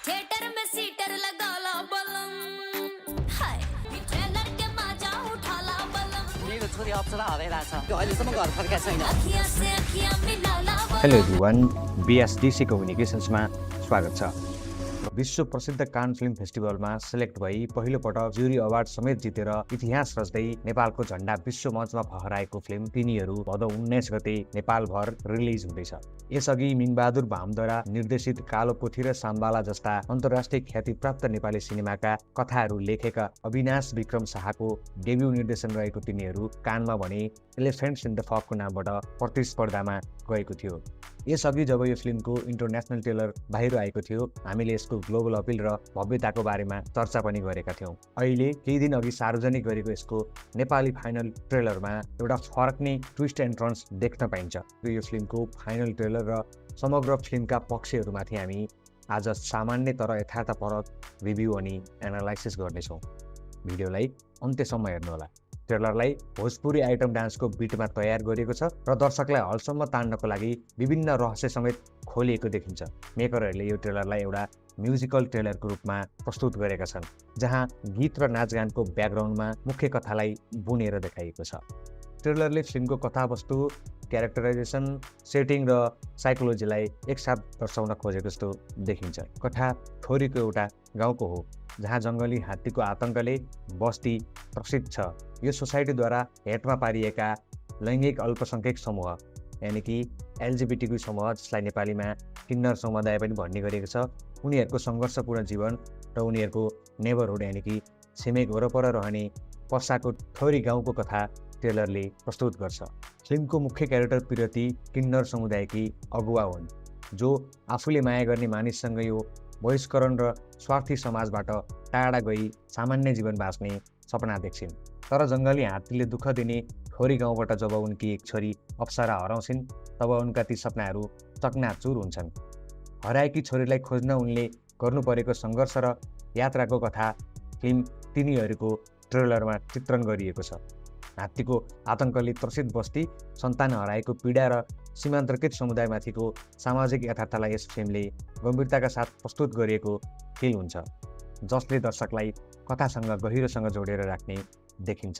Theatre में seater लगा ला बलम हाय ट्रेलर के मजा उठा ला बलम मेरो छोरी अप्सरा हराइरहेछ त्यो अहिलेसम्म घर फर्केको छैन। अखियाँ से अखियाँ मिला ला बलम हेलो एभ्रिवान, बिएसडिसी कम्युनिकेसन्समा स्वागत छ। विश्व प्रसिद्ध कान फिल्म फेस्टिभलमा सेलेक्ट भई पहिलो पटक ज्युरी अवार्ड समेत जितेर इतिहास रच्दै नेपालको झण्डा विश्व मञ्चमा फहराएको फिल्म तिनीहरू भदौ 19 गते नेपालभर रिलिज हुँदैछ। यसअघि मिङबहादुर भामद्वारा निर्देशित कालो पोथी र साम्बाला जस्ता अन्तर्राष्ट्रिय ख्यातिप्राप्त नेपाली सिनेमाका कथाहरू लेखेका अविनाश विक्रम शाहको डेब्यू निर्देशन रहेको तिनीहरू कानमा भने एलिफेन्ट्स इन द फकको नामबाट प्रतिस्पर्धामा गएको थियो। यसअघि जब यो फिल्मको इन्टरनेसनल ट्रेलर बाहिर आएको थियो, हामीले यसको ग्लोबल अपिल र भव्यताको बारेमा चर्चा पनि गरेका थियौँ। अहिले केही दिन अघि सार्वजनिक गरेको यसको नेपाली फाइनल ट्रेलरमा एउटा फरक नै ट्विस्ट एन्ड टर्न्स देख्न पाइन्छ। यो फिल्मको फाइनल ट्रेलर र समग्र फिल्मका पक्षहरूमाथि हामी आज सामान्य तर यथार्थपरक रिभ्यू अनि एनालाइसिस गर्नेछौँ। भिडियोलाई अन्त्यसम्म हेर्नुहोला। ट्रेलरलाई भोजपुरी आइटम डान्सको बिटमा तयार गरिएको छ र दर्शकलाई हलसम्म तान्नको लागि विभिन्न रहस्य समेत खोलिएको देखिन्छ। मेकरहरूले यो ट्रेलरलाई एउटा म्युजिकल ट्रेलरको रूपमा प्रस्तुत गरेका छन्, जहाँ गीत र नाचगानको ब्याकग्राउन्डमा मुख्य कथालाई बुनेर देखाइएको छ। ट्रेलरले फिल्मको कथावस्तु, क्यारेक्टराइजेसन, सेटिङ र साइकोलोजीलाई एकसाथ दर्शाउन खोजेको जस्तो देखिन्छ। कथा थोरीको एउटा गाउँको हो, जहाँ जङ्गली हात्तीको आतङ्कले बस्ती प्रसिद्ध छ। यो सोसाइटीद्वारा हेटमा पारिएका लैङ्गिक अल्पसङ्ख्यक समूह यानि कि एलजिबिटिक्यू समूह, जसलाई नेपालीमा किन्नर समुदाय पनि भन्ने गरिएको छ, उनीहरूको सङ्घर्षपूर्ण जीवन र उनीहरूको नेबरहुड यानि कि छिमेक वरपर रहने पर्साको थोरी गाउँको कथा ट्रेलरले प्रस्तुत गर्छ। फिल्मको मुख्य क्यारेक्टर प्रियति किन्नर समुदायकी अगुवा हुन्, जो आफूले माया गर्ने मानिससँग यो बहिष्करण र स्वार्थी समाजबाट टाढा गई सामान्य जीवन बाँच्ने सपना देख्छिन्। तर जङ्गली हात्तीले दुःख दिने थोरी गाउँबाट जब उनकी एक छोरी अप्सरा हराउँछिन्, तब उनका ती सपनाहरू चकनाचुर हुन्छन्। हराएकी छोरीलाई खोज्न उनले गर्नु परेको सङ्घर्ष र यात्राको कथा फिल्म तिनीहरूको ट्रेलरमा चित्रण गरिएको छ। हात्तीको आतङ्कले त्रसित बस्ती, सन्तान हराएको पीडा र सीमान्तकृत समुदायमाथिको सामाजिक यथार्थलाई यस फिल्मले गम्भीरताका साथ प्रस्तुत गरिएको फिल हुन्छ, जसले दर्शकलाई कथासँग गहिरोसँग जोडेर राख्ने देखिन्छ।